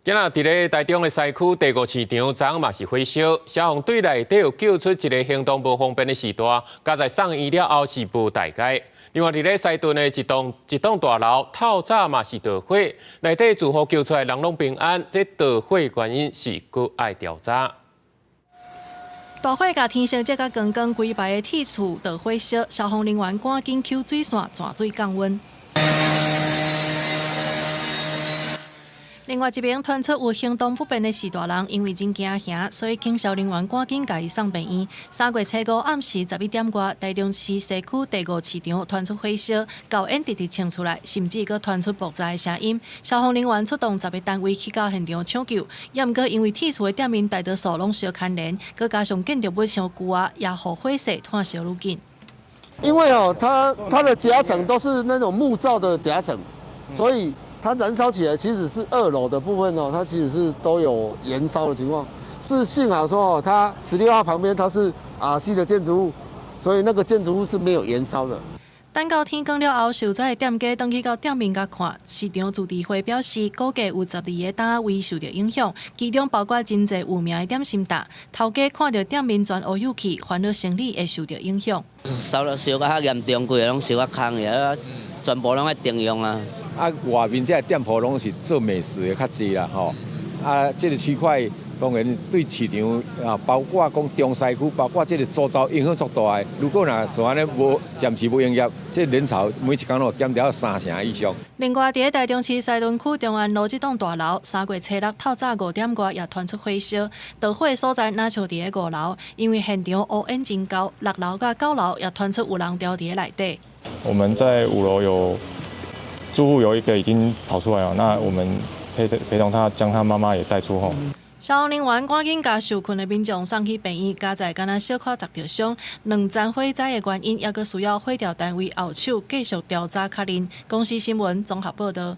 今仔佇咧台中的西區第五市場，昨昏嘛是火燒，消防隊內底有救出一个行動無方便的序大，佳哉送醫了後是無代誌。另外佇咧西屯的一棟一棟大樓，透早嘛是著火，內底住戶救出來人攏平安，這著火原因是閣愛調查。大火共天色這甲光光，規排的鐵厝著火燒，消防人員趕緊抾水線泉水降溫。另外一邊傳出有行動不便的序大人，因為真驚嚇，所以警消人員趕緊共伊送病院。3月初五暗時11點外，台中市西區第五市場傳出火燒，厚煙直直衝出來，甚至閣傳出爆炸的聲音。消防人員出動10個單位去到現場搶救，也毋過因為鐵厝的店面大多數攏燒牽連，閣加上建築物傷舊啊，也予火勢湠燒愈緊。因為哦，它的夾層都是那種木造的夾層，所以它燃燒起來其實是二樓的部分哦，它其實是都有延燒的情況。是幸好說哦，它16號旁邊它是 RC 的建築物，所以那個建築物是沒有延燒的。等到天光了後，受災的店家轉去到店面共看，市場自治會表示，估計有12个單位受著影響，其中包括真濟有名的點心店。頭家看著店面全烏有去，煩惱生理會受著影響。燒了燒甲較嚴重，規个攏燒甲空去，啊，全部攏愛重用啊。啊，外面這个店鋪攏是做美食的較濟啦，吼。啊，這个區塊當然對市場啊，包括講中西區，包括這个周遭影響足大的。如果若像按呢無暫時無營業，這人潮每一工攏減掉三成以上。另外，佇咧台中市西屯區中安路這棟大樓，3月初六透早5點外也傳出火燒，著火的所在若像佇咧五樓，因為現場烏煙真厚，六樓佮九樓也傳出有人牢佇咧內底。我們在五樓有住戶有一個已經跑出來了，那我們陪同他將他媽媽也帶出後。消防人員趕緊共受困的民眾送去病院，佳哉敢若小可砸著傷。兩層火災的原因，猶閣需要火調單位後手繼續調查確認。公視新聞綜合報導。